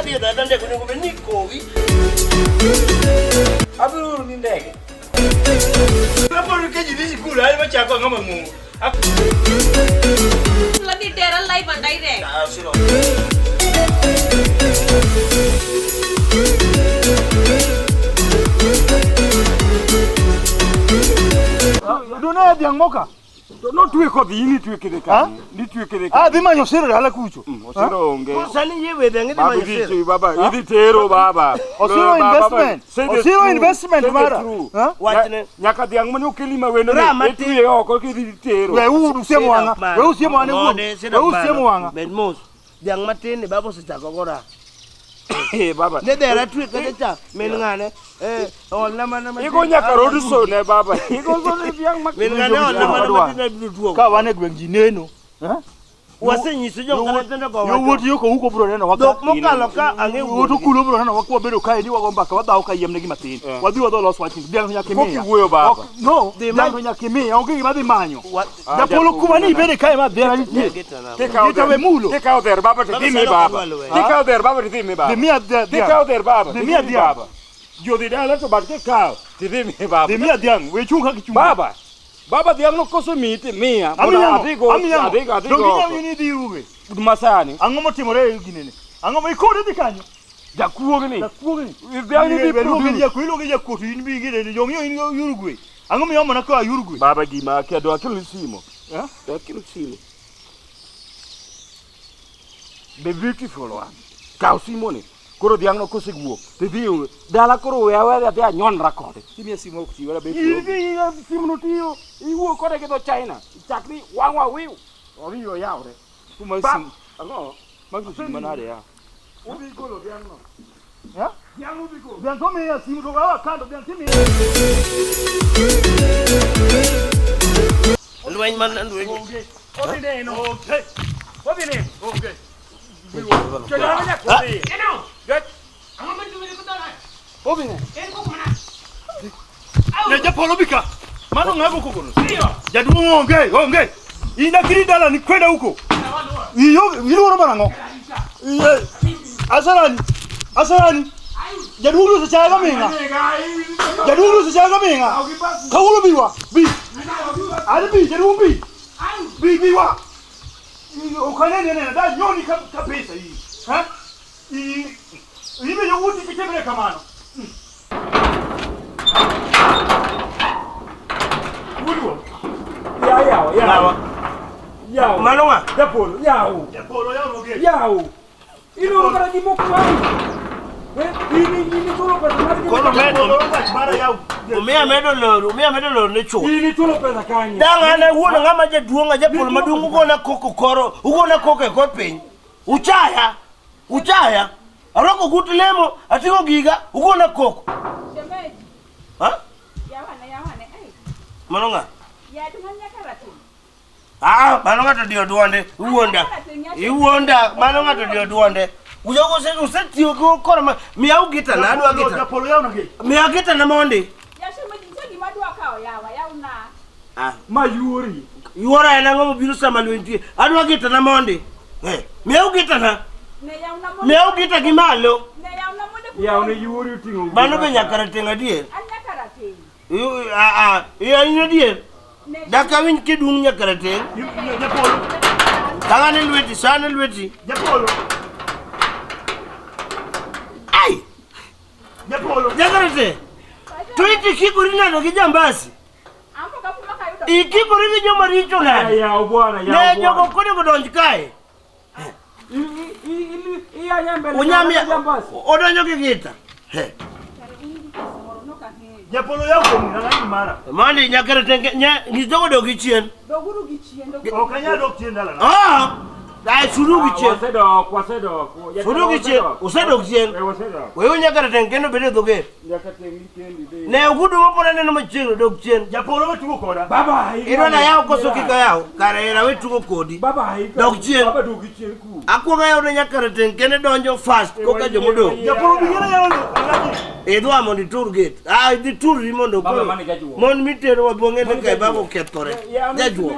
Kadhi e dada ndege onego bed ni ikowi. Abiro oro ni ndege. Kaponi ka ji dhi sikul, an machako ang'o mang'ongo. Ladhi dera live and direct. Ah, siro. Dona dhiang' moka. To notwe kodhi in itwe kidhi kanye? Nitwe kidhi Ah, dhi manyo siro dala kucho. Osiro onge. Koro sani yie we dhiang' idhi Baba manyo idhi siro. chi- baba idhi tero baba. Osiro Baba, investment. say the Osiro truth. investment Say the mara. truth. Ha? Wachne. Nyaka dhiang' mane okeli mawendo Ra ni matin. itwe oko kidhi tero. We uru siemo wang'a. We usiemo wang'a wuon. We usiemo wang'a. Bed mos. Dhiang' matin ni baba osechako go ra. Eh, baba. Ne dera twe kata cha min ng'ane. Eh, olna mana matin. Igo nyaka road show ne baba. Igo so ne dhiang' ma Min ng'ane olna mana matin abiro duogo. Ka wan e gweng' ji neno. Ha? Wasenyiso jo kata nyithindo go Yowuot wacho. yo kouko biro neno waka. Dhok mokalo ka ang'e Yowuot wuon. okulo biro neno waka wabedo kae ni wago mbaka wadhawo ka yiem ne gima tin. Eh. Wadhi wadho los wach ni. Dhiang' to nyaka Pok imiya. iwuoyo baba. Ok, No, Dhi dhiang' to nyaka imiya. Onge gima dhi manyo. Wa- Ah, Japolo jakuo kuma ni wuoyo ibede kae ma dhiang' nitie. Gitana. Kikawo Gita we mulo. Kikawo dher baba to Baba dhi mi sano baba. ok adwa lweny. Kikawo dher baba to dhi mi baba. Dhi miya dhiang'. Kikawo dher baba. Dhi to miya dhi mi dhiang'. baba. Jodhi dala to bat kikawo to dhi mi baba. Dhi miya dhiang'. We chung kaka ichung. Baba. Baba dhiang' no koso miyi to imiya. Mondo Amiya. adhigo Amiya. adhigo adhigo. Donge inyalo ni dhi Uruguay? Masani. Ang'o motimore e ginene? Ang'o ma ikore dhi kanyo? Jakuogni. Jakuogni. Dhiang' ni dhi Iluonge produce. jakuo, iluonge jakuo to in bi ginene. Jong'iyo in Uruguay. Ang'o miyomo na koa Uruguay? Baba gima akia do akel simo. Eh? Do akel simo. The beautiful one. Kaw simo ni. Koro dhiang' no kosewuok to idhi dala koro we aweya adhi anyonra kode. Imiya simu ok ti, wala bet. In gi simu no tiyo, iwuok kode gi dho China. Chak ni wang' wa wiu. Owiyo yawre. Kuma Ba- simu. Ang'o? Mago simu manade ya. Udhi golo dhiang' no. Ha? Dhiang' udhi golo. Dhiang' to miya simu to gawa kando dhiang' timiya. Lweny man lweny. Onge. Odhi neno. Onge. Odhi neno. Onge. Jodala nyaka odhi. Eno! Jot. Ang'o ma itimo gi dhola? Odhi neno. En koko mana. Ne japolo bika. Mano ng'ago kokono. Iyo. Jaduong' onge, onge. Inakiri dala ni kwenda huko. Iyo iluoro marang'o? Iye. Asarani. Asarani. Jaduong' osechaya ga ming'a. Jaduong' osechaya ga ming'a. Kawuono biwa. Bi. Ani bi jaduong' bi. Bi biwa. Ok aneni anena da nyoni kabisa hii. Ha? I ibe yowuti kitemre kamano. Wuodwa. Ya yawo, yawo. Yawo. Mano ng'a? Japolo, yawo. Japolo yawo ge. Yawo. Iluoro kata gimoko wang'. Eh, in in ichulo pesa mar gima- Koro medo. Mara yawo. Umiya medo lor, umiya medo lor ne chuth. In ichulo pesa kanye? Dang' an awuon ng'ama jaduong' ajapolo maduong' ugona koko koro, ugona koko e kor piny. Uchaya, uchaya. Arwako gut lemo, ating'o giga, ugona koko. Shemeji, Ha? yawane yawane. Ai, Mano ng'a? ya duong' nyaka rateng'. Ah, mano ng'ato diyo duonde, iwuonda. Iwuonda, mano ng'ato diyo duonde. Ujogo use usetiyo go koro ma miya gita na adwa gita. Japolo yawo na ge. Miya gita na mondi. Ya shemeji, nitie gima adwa kawo yawa, yawna. Ah, Ma yuori. yuora en ang'o mobiro sama lweny nitie? Adwa gita na mondi. Eh, miya gita na. Ne yawna mondo. Miya gita gi malo. Ne yawna mondo. Yawo ne yuori oting'o. Mano be nyaka rateng' adier. An nyaka rateng'. Ah, ah, in adier. Ne Dak awinj kidung' nyaka rateng'. Japolo. Tang'ane lweti, sane lweti. Japolo. Ai, Japolo. nyaka rateng'. To itikikori nade gi jambasi? Ambo kapuma kayudo. Ikikori gi joma richo nade? Yawo bwana, yawo Ne jogo bwana. ok onego donj kae. Iyanya mbele. Unyamia jambasi. odonjo gi gita. He. Kare in gi pesa moro nok ang'eyo. Japolo yawo kuom ni mara. Mondi nyaka rateng' nyis jogo dog gi chien. Doguru gi chien, doguru. Ok anyal dok chien dalana. Ah! Dai suru gi chien. Wasedok, wasedok. Suru gi chien. Usedok chien. Eh, wasedok. Weyo nyaka rateng' kendo bed e dho gate. Nyaka teng' kendi dhi. Ne ogudu mopod aneno machiegni dog chien. Japolo matugo koda. Baba Idwa na yaw koso kik ayaw? Kare era we tugo kodi. Baba aika. Dog chien. Baba dog chien ku. Akwongo ayaw ne nyaka rateng' kendo donjo fast koka jomodong'. Japolo bigena yawo ng'ani. Idwa mondo itur gate. Ah, idhi turri mondo Baba koro. mane jajuok. Mon mitero wabwong'e ni kae baba okethore. Jajuok.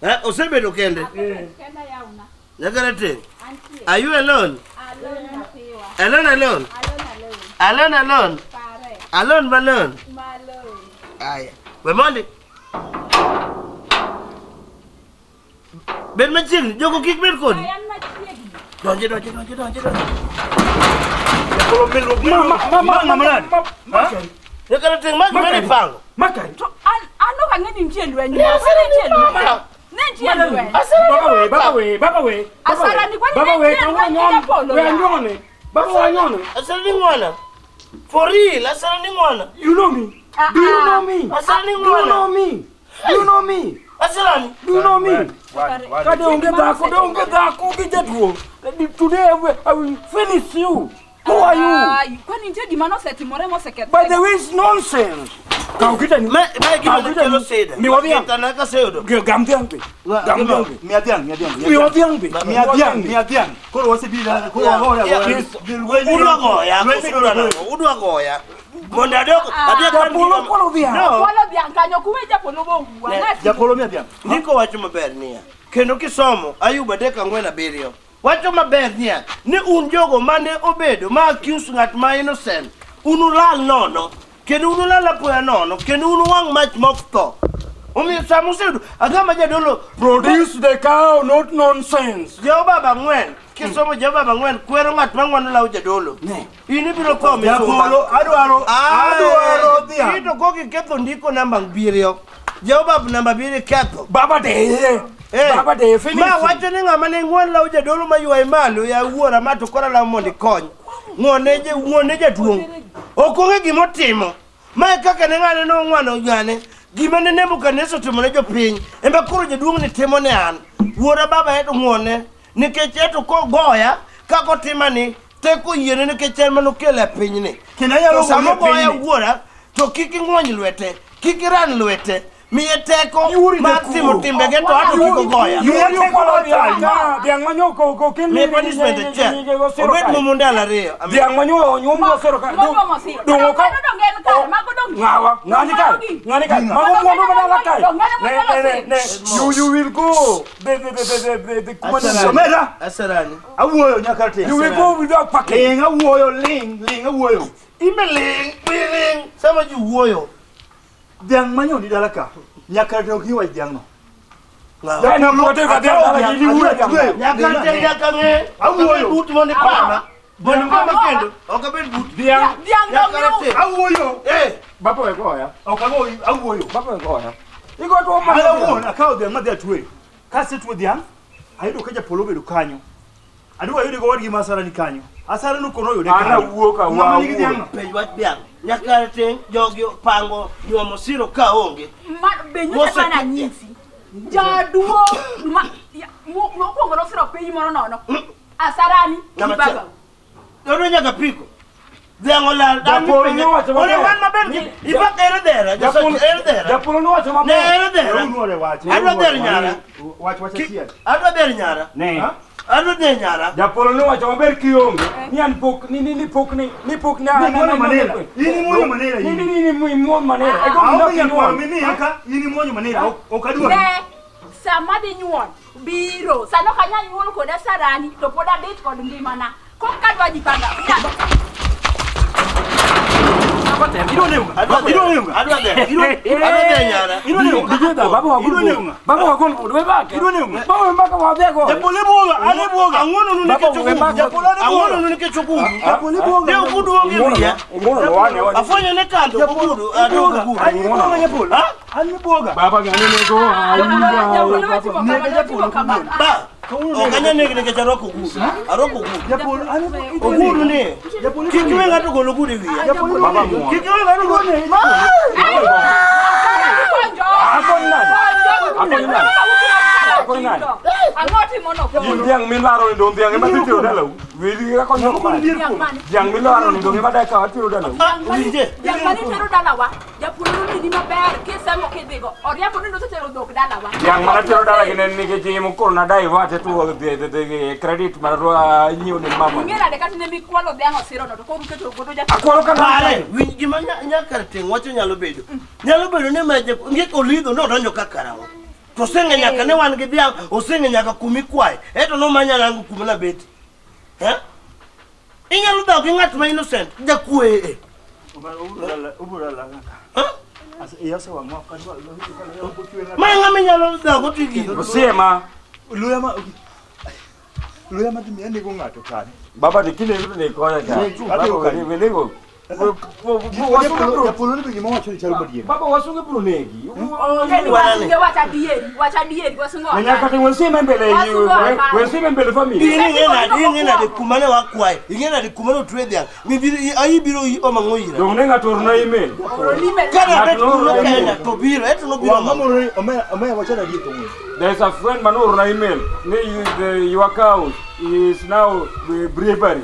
Eh, osebedo kende. Kenda yawna. Nyaka rateng'. Antie. Are you alone? Alone nyathi. Alone alone. Alone alone. Alone alone. Pare. Alone malone. Malone. Aya. We mondi. Bed machiegni, jogo kik bed kodi. Ay, an machiegni. Donji, donji, donji, donji, donji. Mama, mama, Mama nani? mama. Nyakara teng' ma gima ni pango. Makari. To an an ok ang'e ni nitie lweny. Ne nitie lweny. Ne nitie lweny. Baba we, baba we, baba we. Asara ni kwani Baba ne we, nitie kawuono lweny gi nyon. Japolo We ya? anyone. Baba we anyone. Asara ni ng'wana. For real, asara ni ng'wana. You know me. Do you know me? Asara ni Do you know ng'wana. me? Do you know me? Asara ni. Do you know me? Kade onge dhako, de onge dhako gi jatuo. Today I will finish you. Who are you? Ay, kwani nitie gima nosetimore mosekethore? By the way, it's nonsense. Kaw kita ni. Ma ma gima Kaw ne kita kelo ni. sida. Miwa dhiang'. Kitana kaseyudo. Gam dhiang' be. Gam dhiang' be. Miya dhiang', miya dhiang'. Miwa dhiang' be. Miya dhiang', miya dhiang'. Koro wasebiro dala, koro wagore agoya. Udwa goya, koso udwa nang'o? Udwa goya. Mondo adog, adhi akan Japolo gima- kwalo dhiang'. No. Kwalo dhiang' kanyo kuwe japolo bohuwa. Ne, Japolo miya dhiang'. Ndiko wacho maber niya, kendo kisomo Ayub 3:4-7 wacho maber niya ni un jogo mane obedo ma accuse ng'at ma innocent unulal nono kendo unulal apoya nono kendo unuwang' mach mok tho. Omiyo sama useyudo agama jadolo Produce the cow, not nonsense. Jehova Baba ang'wen kisomo Jehova Baba ang'wen kwero ng'at ma ng'wano law jadolo. Ne. In ibiro tho misumba. Japolo adwaro adwaro dhiang'. Ito kok iketho ndiko namba abiriyo. Jehova namba abiriyo iketho. Baba de. Eh, Baba de finish. Ma wacho ni ng'ama ne ng'won law jadolo ma ywaye malo ya wuora ma to kora law mondo ikony. Ng'wone je wuone jaduong'. Ok ong'e gima otimo. Ma e kaka ne ng'ane nong'wano ng'ane. Gima ne Nebukadneza otimo ne jopiny, ema koro jaduong' ni timo ne an. Wuora baba eto ng'wone, nikech eto kogoya, kaka otima ni, teko yiene nikech en manokelo e pinyni. Kendo anyalo To sama gole e ogoya pinyni. wuora, to kik ing'wony lwete, kik iran lwete, miye teko Yuri mar jakuo. timo timbege to ato kik ogoya. Yuri okwalo dhiang' ka. Dhiang' manyo ok okel Miye punishment achiel. Obed momo ndalo ariyo. Dhiang' manyo onyuom go sero ka. Monyuomo siro. Dongo ka. Mano donge en kare, mago donge. Ng'awa, ng'ani kae, ng'ani kae. Mago mwandu madala kae. Donge en Ne, monyuolo ne, ne, siro. ne. You will go. The kuma Asarani. Omera, Asarani. awuoyo nyaka tin. You will go without packing. Ling awuoyo, ling, ling awuoyo. Imbe ling, ling, sama ji wuoyo. Dhiang' manyoni dala ka. Nyaka to ok iwach dhiang' no. Ng'awa. En okote ka dhiang' dala gi liure dhiang'. Nyaka te nyaka ng'e. Awuoyo. Abed but mondo ipama. Mondo ipama kendo. Ok abed but. Dhiang'. Dhiang' Nyaka donge te. Awuoyo. Eh, Baba we goya. Ok agoyi, awuoyo. Baba we goya. Igo to ma. An awuon akawo dhiang' madhi atweyo. Kasetweyo dhiang', ayudo ka japolo obedo kanyo. Aduogo ayude gi owadgi ma Asara ni kanyo. Asara no kono oyude An kanyo. awuok awuo. Ng'ama nigi dhiang' no? penj wach dhiang'. Nyaka te jogi opango nyuomo siro ka onge. Ma be nyocha mana nyisi. Jaduong' ma mokwongo nosiro piny moro nono. Asarani gi Namba achiel. baba. Dodo nyaka piko. Dhiang' olal. Japolo nowacho maber. Ore wan maber. Ipak ere dhera. Japolo Jasachi ere dhera. Japolo nowacho Ne maber. ere dhera. Weuru wach. Adwa dher nyara. Wach wach achiel. Adwa dher nyara. Ne. Ha? Adwa dher nyara. Japolo nowacho maber kionge. Ni an pok ni ni ni pok ni ni pok na. Ni muonyo manera. In imuonyo manera Ni in. ni ni ni muonyo manera. Ego Aonge mna nyakwaro kinyuol. mimiya ka, in imuonyo manera. Ok adwar. Ne, sama dhi nyuol biro. Sano ok anyal nyuol kod Asarani to pod adich kod ngimana. Kok kadwa jipanga. Idwa nego ng'a? Adwa Idwa nego dher. ng'a? Adwa dher. Adwa dher nyara. Idwa nego ng'a? Dijeda baba wa Idwa nego ng'a? Baba wa gol we baka. Idwa nego ng'a? Baba we baka wa bego. Japolo ibuoga, an ibuoga. Ang'wono nu Baba, nikech we ogudu. baka. Japolo an Ang'wono ibuoga. nu nikech ogudu. Japolo ibuoga. Ne ogudu onge wiya. Ing'wono wane wane. Afwenyo ne kando ogudu. Adog ogudu. An ibuoga Japolo. Ha? An ibuoga. Baba ng'ani nego. Japolo watimo kamano, watimo kamano. Ba. Ok anyal negi nikech arwako ogudu. Arwako ogudu. Japolo an ibuoga. Ogudu ni. Japolo Kik iwe ng'ato gol ogudu e wiya. Japolo Baba ibuoga. muono. Kik iwe ng'ato gol. Asarani konjo. Akoni nade? Konjo. Akoni nade? Akoni nade? Ang'o timo no koro? Dhiang' milaro ni dong dhiang' ema dhi tero dalau. Weri kaka konyo Koro dhier Dhiang' kuoma. mane? Dhiang' milaro ni dong ema deka watero dalau. Ah, winje. Dhiang' mane tero dalawa, japur nomini maber kisemo kidhigo. Oriambo ni nosetero dhok dalawa. Dhiang' mana tero dala gi ne en nikech imo koro na divert to the credit mar nyiewo ne mama. Ing'e nade kata ne mikwalo dhiang' osirono to koro uketo godo japur. Akwalo ka Pare, winj gima nyakar teng' wacho nyalo bedo. Nyalo bedo ni ma ngik olidho nodonjo ka karawa. To oseng'e nyaka ne wan gi dhiang', oseng'e nyaka kuma ikwaye. Eto nomanya rango kuma nabete. Eh? Inyalo dhawo gi ng'at ma innocent, jakuo e. Huh? Ma ng'ama inyalo dhawo go tigi. Osiema. Luya ma Luya ma dhi nego ng'ato kani. Baba ni kile ni konya ka. Adhi Baba kanyo. ni nego. Japolo ni be gima wacho ni chalo madier. Baba wasunge bro negi. Onge ni wasunge wacho adieri, wacho adieri, wasunge Na nyaka wacho. to wesime mbele Wasunge wacho. wesime mbele family. In ing'e nade, ing'e nade kuma ne wakwaye, ing'e nade kuma ne otwe dhiang'. Mibiro ayi biro omo ang'o ira. Dong ne ng'ato orna email. Oro lime. Kana bet Ng'ato kuno nooro Kenya email. to biro, eto nobiro Wang'a omo. moro ni omera omera wacho adier to ng'we. There's a friend man orna email. Ne your account is now bravery.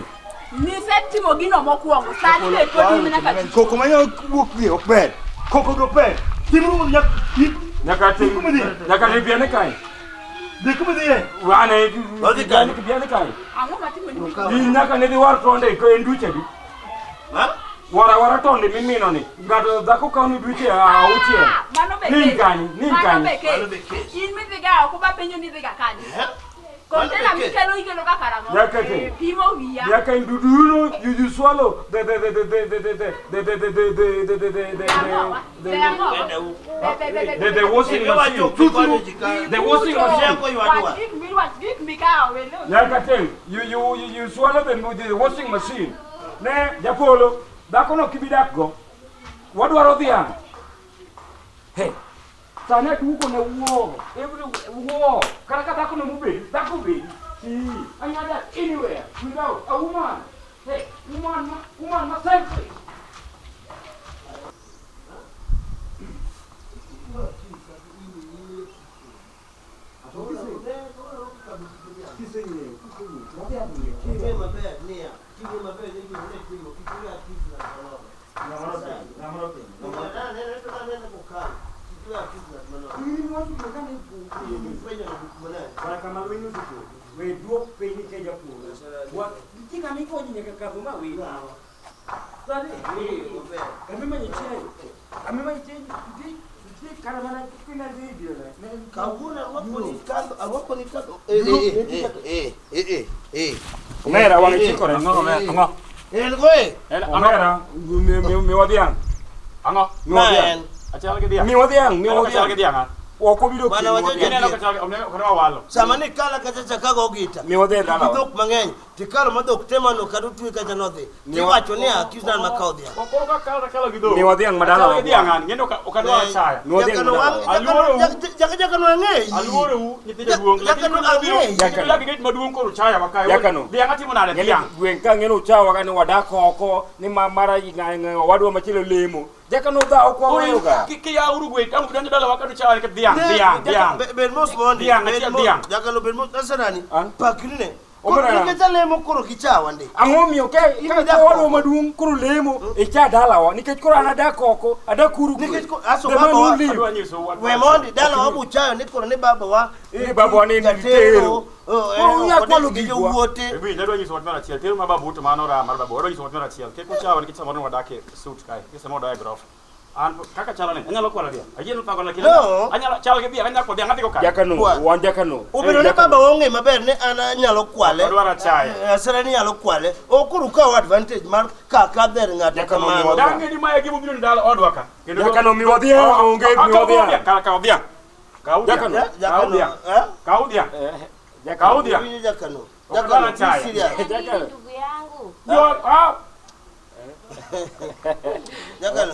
Nisetimo gino mokwongo, sani be pod in nyaka ti. Koko manyalo wuok gi ok ber. Koko go ber. Timuru nyak Nyaka tim Kuma dhi. nyaka tim biane kae. dhi kuma dhiye. Wane Odhi kanye? biane kae. Ang'o matimo ni? In nyaka ne dhi war tonde ko en duche di. Ha? Wara wara tonde mimino ni. Ng'ato dhako kawo ni duche auchiel. Ah, Mano be Nin kes. kanye, nin Mano kanye. be kes. Mano be kes. In midhiga oko bapenjo ni idhiga kanye. Eh? Kontena Mano be kes. mikelo ikelo ka karang'o? Nyaka te. Eh, Pimo wiya. Nyaka in do you know you swallow the the the the the the the the the the the the the the the Ang'owa? the Be ang'owa? Be, be, be, be, the the washing machine. The washing machine. Wach gik mi- wach gik mikawo we lo. Nyaka ten you you you you swallow the washing machine. Ne japolo dhako no kibidak go. Wadwaro dhiang'. Hey. Sani aduoko ne wuo. Every wuo. Kata ka dhako no mobedi, dhako obedi. Si. Anyada anywhere without a woman. Hey, woman ma woman ma selfish. Ing'e maber niya, ting'e maber ni gima ne timo, kik iwe accuse ng'at manono. Aneno to aneno kokalo, kik iwe accuse ng'at manono. Ifwenyo na gik manade. Bwana kama lweny osechopo, we duok piny nikech japolo. Nitie kama ikonyo nyaka kadho ma wi. Sani, Maber. kama imanyo chiayo, kama imanyo chiayo, nitie nitie kata mana kina video ne. Kawuono arwako ni kandho, arwako ni kandho. Eh, eh, eh, eh, eh, eh. Omera wang'e chikore. Ang'o? En go e. Omera, miwa dhiang'. Ang'o? Miwa Ma dhiang'. en. Achiel gi dhiang'. Miwa dhiang', miwa Aneno ka chal gi dhiang'. dhiang' an. Ok obiro Bwana kiny, wacho miwa dhiang'. Ineno ka chal gi ok adwa walo. Sama ni kala kacha cha kago gita. Miwa dhiang' Gi dalawa. dhok mang'eny, tikalo ma dhok te mano kata otwe kacha nodhi. Tiwacho ni accuse nan makawo dhiang'. Koro ka kalo kalo gi dhok. Miwa dhiang' ma dalawa. Achal gi dhiang' an. Ng'eni ok adwa achaya. Miwa dhiang' ma dalawa. Aluorou. Jakano ang'eyi. Aluorou nyithi jaduong'. Jakano ang'eyi. Jakano. Gi gate maduong' koro chaya wa kae. Jakano. Dhiang' atimo nade Ng'eni dhiang'? gweng' ka ng'eni uchawa ka ni wadak oko ni ma mara owadwa machielo lemo. Jakano dhawo kwa weyo ga. Kiyauru gweng' ang' udonjo dalawa ka duchawa nikech dhiang' dhiang' dhiang'. Bed mos mondi. Dhiang', Bed achiel mos. dhiang'. Jakano bed mos. Nasarani. An? Pakri ne. Omera. Nikech alemo koro gichawa ndi. Ang'o miyo ka In ka idak owadwa oko. maduong' koro lemo icha dalawa nikech koro an adak oko adak Uruguay. Nikech aso The man baba wa- who live. Adwa nyisou wach We mondi dalawa buchayo ni koro ni babawa. Ni babawa ni jatero. tero. Koro unya kwalo gi gigwa. jowuote. Ebi, adwa nyisou wach moro achiel. Tero ma babu to mano ra mar babu. Adwa nyisou wach moro achiel. Kik uchawa nikech samoro wadak e suit kae. Nikech samoro wadak e grofa. An kaka chalo ni anyalo kwalo dhiang'. Ayie ni thago lakini No. anyalo chalo gi dhiang' anyalo kwalo dhiang' adhi go kanye. Jakano, Kwa. wan jakano. Obedo ni baba ong'e maber ni an anyalo kwale. Odwaro achaye. Asere ni nyalo kwale. Ok koro ukaw advantage mar ka kadher ng'ato Jakano kamano. miwa Dang' ni mae gima obiro ni dala odwa ka. Kendo Jakano miwa dhiang' onge miwa dhiang'. Kara kaw dhiang'. Kaw dhiang'. Jakano. Eh, Kaw Jakano. dhiang'. Eh? Kaw dhiang'. Kaw dhiang'. Iwinjo Jakano. Ok Jakano, adwar achaye. be serious. Jakano. Ndugu yangu. Yo, ah, Jakano.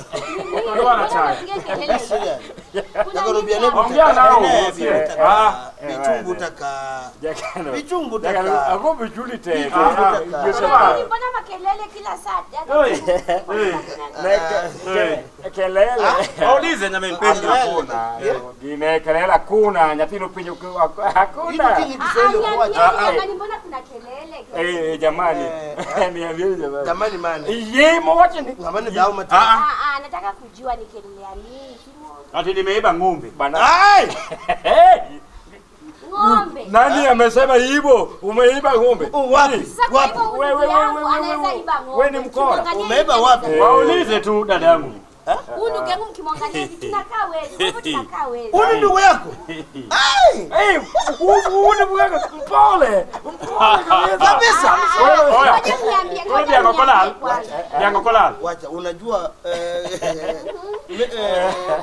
ok adwar achaye. Piga kelele. Be serious. Kuna Jakano nini biane hapa? Ongea nao. Eh, bi Ah. Bichungu taka. Jakano. Bichungu Jakano, taka. ago bichuli te. Ah, ah. Kuna nini? Mbona makelele kila saa? Oi. Kuna Ne kelele. Waulize nyame mpenzi Hakuna. Gine kelele hakuna, nyathino penjo hakuna. Kitu Kiswahili Ah, huwacha. niambie jamani, mbona kuna kelele? Eh, jamani. Niambie jamani. Jamani mane. Ye mowacho ni Ngamane dhao matin. Ah, ah. Ah, ah, nataka kujua ni kelele ya nini. Simu- Ati nimeiba ng'ombe. bana. Ai! Hey! Ng'ombe. Nani amesema hivyo? Umeiba ng'ombe? Oh, wapi? Sasa kwa Wapi? hivyo huyu Wewe, ndugu yangu wewe, anaweza wewe, iba ng'ombe. wewe ni mkora. Tuangalie Umeiba nini wapi? anaweza- Waulize tu dada yangu. Huyu ndugu yangu mkimwangalia hivi tunakaa wezi. Kwa hivyo tunakaa wezi. Huyu ni ndugu yako? Ai! Eh, huyu ndugu yako mpole. Mpole kabisa. Kabisa. Oya. Ngoja mniambie, Koro ngoja dhiang' ok olal. mniambie kwanza. Dhiang' ok olal. Wacha, unajua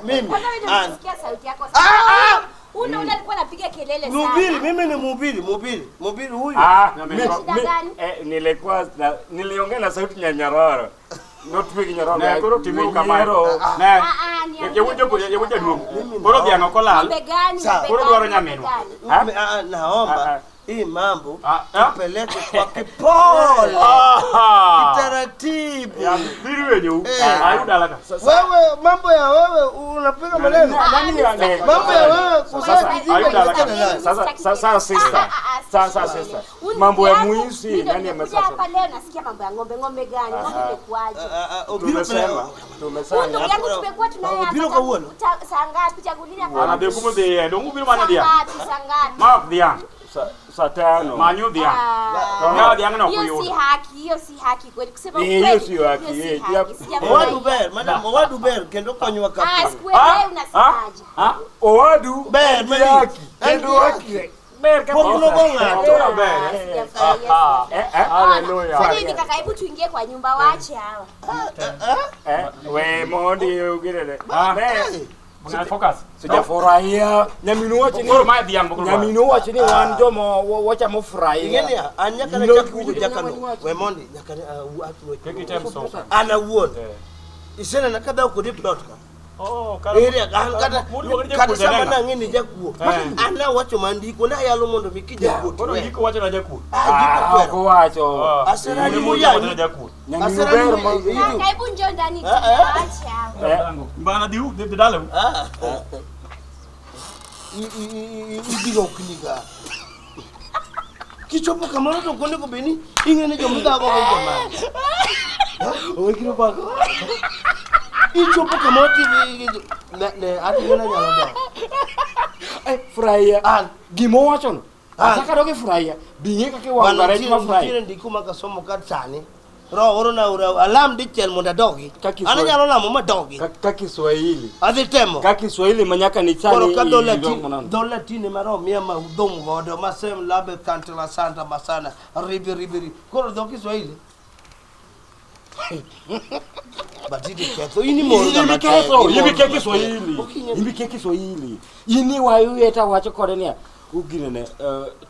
mimi Kwanza wewe ndio ah, unasikia sauti yako. Ah, ah! Huyu ndio ule alikuwa anapiga kelele sana. mhubiri, mimi ni mhubiri, mhubiri, mhubiri huyu. Ah, Shida gani? nilikuwa niliongea na sauti ya nyororo. Not big nyororo. Ne, koro timuru kamae. Nyiero. Ne. Ah, ah, niambie. Yawuoyi yawuoyi jaduong'. Koro dhiang' ok olal. Ng'ombe gani? Sawa. Ng'ombe Koro gani? dwaro Ng'ombe nyaminwa. gani? Mimi, ah, naomba Ah, ah. hii mambo Ah, ah. tupeleke kwa kipole, Ah. taratibu. Ya, biro wenyou. Eh. Ayu dala ka. Wewe mambo ya wewe unapiga maneno. Nani ya- Mambo ya wewe kuzaa Sasa, kijiji ayu dala unachana ka. nayo. Sasa sister. Ah, ah, ah, Sasa sister. sister. Huyu Mambo ya ndugu yangu, muisi mimi ndio nani nimekuja amesasa? hapa leo nasikia mambo ya ng'ombe. Ng'ombe gani? Ng'ombe imekuaje? Ah, ah, Obiro Tumesema, Huyu tumesema. ndugu yangu tumekuwa tunaye hapa Obiro tangu- kawuono. saa ngapi? Tangu lini hapa? An adhi kumodhi iye. Dong ubiro manyo Saa dhiang'. ngapi? Saa ngapi? Ma ok dhiang'. Saa tano. Manyo dhiang'. Ah. Ngawa dhiang' no ok Hiyo si uyudo. haki, hiyo si haki kweli. Kusema Eh, hiyo ukweli, sio haki, hiyo si eh, haki. yap. Sijafurahia. Owadu ber, madam, owadu ber kendo konywa Ah, ka. sikuelewi unasemaje. Ah? Owadu Ber, en mani. haki. En Kendo haki. haki. Ber kabisa. Pok nogo ng'ato. Koro ber. Ah, sijafurahia, sijafurahia. Eh, eh. Hallelujah. Fanya hivi kaka, hebu tuingie kwa nyumba, waache hawa. Eh, we mondi ugirere. Ah. Ne, Ng'at focus. sijafurahia. Nyaminu wacho ni Koro mae dhiang' pok odwaro. Nyaminu wacho ni wan joma wachamo furahia. Ing'eni ya, an nyaka ne Ino chak kiwinjo wugo jakano. wach. We mondi, nyaka ne Kik item soka. an awuon. Eh. Isenena ka dhaw kodi e plot ka. Oh, kara. Ere, an kata Muluongo ni kata jakuo sama janeno. nang'e ni jakuo. Eh. An nawacho ma ndiko nayalo mondo mi kijakuo Koro tiwe. ndiko wacho na jakuo. Ah, ndiko Ah, kwero. ok owacho. Ah. Aserani Wuoyi muyanyi. wacho na jakuo. Nyaminu Aserani ber ma muyanyi. Kaka, hebu njoo ndani tu, Ah, eh. waache hawa. Eh, Bana dhi dhi dalau. Ah. Ibiro ok niga. Kichopo kamoro to ok onego bed ni ing'e ni joma idhago gin jomage. Owekiro bako. Ichopo kamoro to ne ati ng'e nyalo dok. Eh, furahia. An Gima owachono. Ah. Achaka dok e furahia. Bing'e kaka iwang'o Bana rech ma nitiere furahia. nitiere ndiko ma kasomo ka sani. Roho oro na ora alam dichiel mondo adogi. Ka An Kiswahili. anyalo lamo madogi. Ka Kiswahili. Adhi temo. Ka Kiswahili ma nyaka ni Koro chani ka dho Latin, manano. dho Latin ema roho miya ma udhum godo ma sem labe kantela santa masana ribi ribi ribi. Koro dho Kiswahili. But idhi ketho in imor ga Imbi matek, ketho, imor imbi ga kia matek. Kiswahili. Ok ing'e- Imbi kia Kiswahili. Ini wayueta wacho kode niya. Uginene,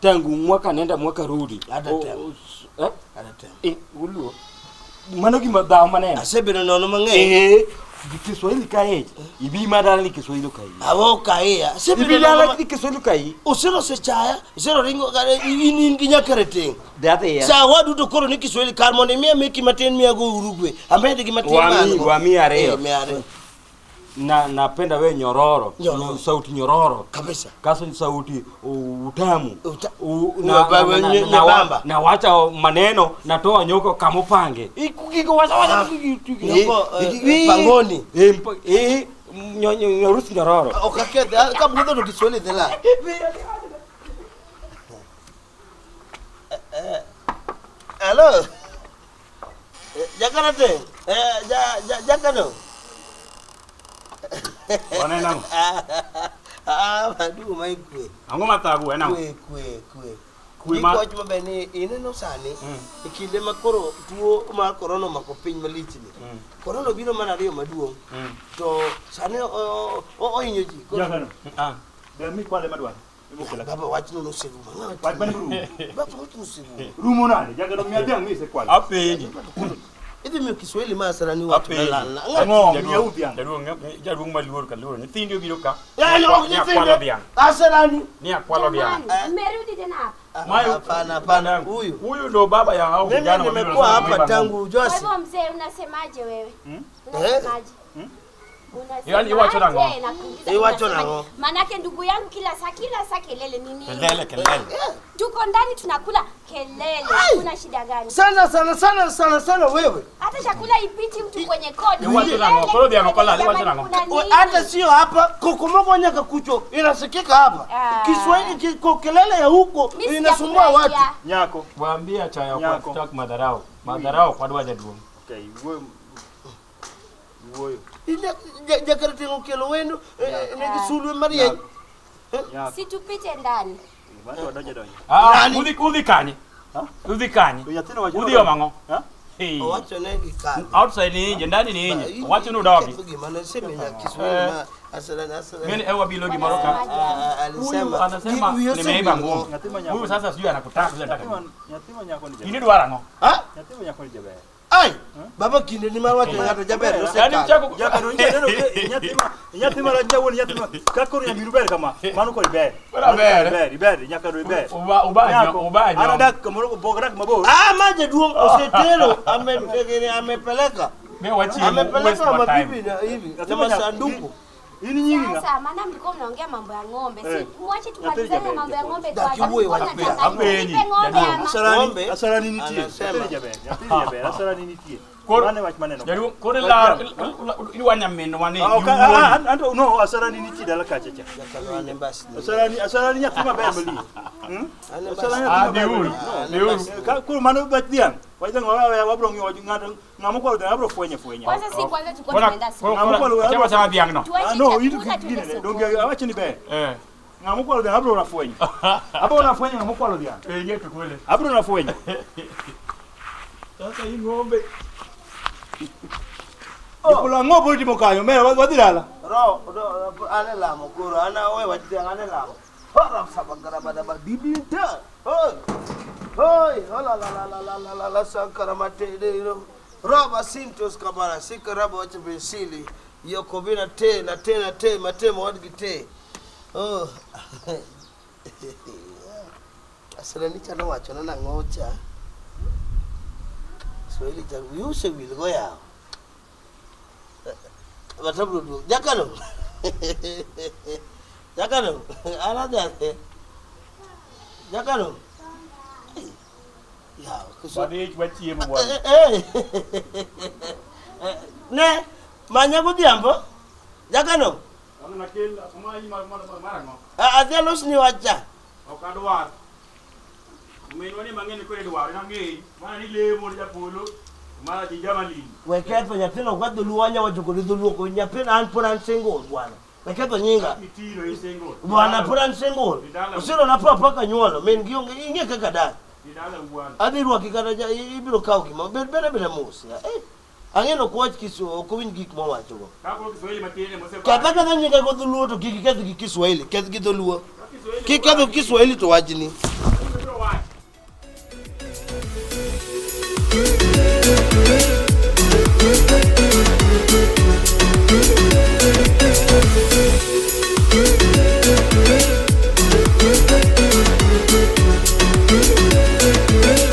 tangu mwaka nenda mwaka rudi. Ada O- tem. eh? Ada tem. Eh, uluo. Mano gima dhawo maneno. Asebedo nono mang'eny. Eh, Kiswahili kae. Ibi madala ni Kiswahili kae. Awo kaiya. Asebedo Ibi nono dala ma- ni Kiswahili kae. Osero osechaya, osero ringo kare in in gi nyakare teng'. Dati ya. Sa waduto koro ni Kiswahili kar mondo imiya meki matin miyago Uruguay. Amed gi matin Wami- ma an go. wami ariyo. Eh, miya ariyo. Na napenda we nyororo. Nyororo. Sauti nyororo. Kabisa. Kaso ni sauti utamu. Nyembamba. Na wacha maneno natoa nyoko kamupange. Ikugiko wacha wacha Nyoko, pangoni. Eh, eh, nyorusi nyororo. Ok akethe, ka budho to Kiswahili dhi lal. Hello. Jakarate. Eh, jakano. Waneno ang'o? Ah, madugo ma ikwe. Ang'o mathagu en ang'o? Kwe, kwe, kwe. Kwe Ndiko ma- wach maber ni ineno sani e kinde ma koro tuo mar korona omako piny malichni. Korona obiro mar ariyo maduong'. To sani ohinyo ji. Koro- Jakano. Ah. Ber mikwale madwaro. Ibokela. Baba wachno noserumo. Ng'ama Wach mane rumo? Baba wachno oserumo. Rumo nade? Jakano miya dhiang' misekwalo. Apenji. Idhi miyo Kiswahili ma asarani wacho Apenji. lalna. Ang'o? Jaduong', Miya dhiang'. Jaduong' jaduong' maluor ka luor. Nyithindi obiro ka. Ya, Ni ok akwalo nyithinde. dhiang'. Asarani. Ni akwalo dhiang'. Jamani, mmerudi tena hapa. Mayo- Hapana, hapana. Huyu. Huyu ndo baba ya hao Mimi vijana wawili nimekuwa wanasema hapa kuiba tangu Kwa Josi. hivyo mzee, unasemaje wewe? Unasemaje? Yaani iwacho nang'o? Unasemaje? Nakuuliza Iwacho unasemaje? nang'o? Manake ndugu yangu kila saa kelele ni nini? Kelele kelele. Tuko ndani tunakula kelele. Kuna shida gani? Sana sana sana sana sana wewe. Hata chakula ipiti mtu kwenye kodi. Iwacho nang'o? Koro dhiang' ok olal, iwacho nang'o? Kuna nini? Hata sio hapa kokomoko nyaka kucho inasikika hapa. Ah. Kiswahili kelele ya huko Mimi inasumbua watu. sijafurahia. Nyako. Waambie chaya kwa Nyako. sitaki madharau. Madharau kwa dwa jaduong'. Okay, wuoyo. Wuoyo. Jakarateng' okelo wendo nigi sulwe marieny. Nyako. Si tupite ndani. Wacho wadonjo donjo. Ah, Nani? udhi udhi kanye? Ha? Udhi kanye? To nyathino wacho. Udhi omo ang'o? Ha? Hey. Owacho ne gikadho. Outside ni inje, ndani ni inje. Wacho ni udogi. Ketho gima ne semenya Kiswahili ma asalani asalani. Mimi ewa bilo gimoro ka. Ah, Huyu alisema anasema Hivi Yosef nimeiba ilikuwa- ng'ombe. Nyathi ma nyako. Huyu sasa sijui anakutaka sijui anataka. Nyathi nini. ma- Nyathi ma nyako ni jaber. Ini dwaro ang'o? Ah, Nyathi ma nyako ni jaber. ai, baba kinde ni mar wacho ng'ato jaber Yaani nosekalo. mchako Jakano nje neno ke nyathi ma nyathi ma ranja wuon nyathi ma ka koro nyamiru ber kama mano koro iber. Koro ber. Iber, iber nyaka do iber. Uba ubanyo Nyako, ubanyo. An adak kamoro bok adak mabor. Ah, ma jaduong' osetero amepeleka Mimi wachiemo amepeleka waste my time. mabibi na hivi na Nyathi ma nyako- masanduku. In nyingi ng'a? Sasa maana mlikuwa mnaongea mambo ya ng'ombe. Si Eh. mwache Nyathi tumalizane jaber, mambo ya ng'ombe Daki kwanza. wuoyo Mlikuwa wacho mnataka Apenyi, nipe ng'ombe jaduong'. ama Asarani, Ng'ombe, asarani nitie. anasema. Nyathini jaber, nyathini jaber, asarani nitie. Koro- Mano e wach maneno. Jaduong' koro ilaro idwa nyaminwa ni. Ah, ok, ah, ah, an- anto no asarani nitie dala kacha cha. Jakano an embasi. Asarani asarani nyathi maber malich. Hmm? An Asarani embasi. nyathi Ah, maber biuru. malich. Biuru. Ka koro mano wach dhiang'. Wach dhiang' wa wabro ng'iyo wach ng'ato ng'ama okwalo dhiang' abro fwenye fwenya. Kwanza si kwanza tulikuwa Kora tumeenda sokoni. Ng'ama okwalo kora chama dhiang' no. Tuache Ah, no, itu chakula tuende gine sokoni. donge awacho ni ber. Eh. Ng'ama okwalo dhiang' abro na fwenyo. Abro na fwenyo ng'ama okwalo dhiang'. Eh, yetu kweli. Abro na fwenyo. Sasa hii ng'ombe Jopolo ang'o pod itimo kanyo? Mera wadhi dala. Ro, ro, an e lamo koro, an awe wach dhiang' an e lamo. Hora sabagarabadaba bibinta. Hoi. Hoi, hola la la la la la la la sankara matede ro. Roba sintos kabara sikaraba wacho besili. Yokobina te na te na te mate mowadgi te. Oh. Asalani cha nowachona nang'o cha. Swahili cha wiyi osewil go yawa. Batabro duogo. Jakano. Jakano. An adhi adhi. Jakano. Ai, Yawa. Kisu- Wadhi wachiemo bwana. Eh, eh. Ne, manya godhiambo. Jakano. Ano nakel kuma hii mar mar mar ang'o? Adhi alosni wach cha. Ok adwar. Minwa ni mang'eny koro idwaro nang'eyi. Mana ni lemo ni japolo. Mana ji jama lini. We ketho nyathino ok wadhi luo anya wacho kodi dholuo ko nyathino an pod an single bwana. We ketho nyinga. Itiro isengo. Bwana pod an single. Osiro na papa kanyuolo min gi onge ing'e kaka dak. Didala wuon. Adhi rwaki kata ja ibiro kawo gima bed bed abeda mos. ya. Eh, ang'e ni ok wach kisu ok owinj gik mawacho go. Ka koro Kiswahili matin ema osebaro. Ketha ketha nyinga go dholuo to kik iketh gi Kiswahili, keth gi dholuo. Kiketho gi Kiswahili to wachni.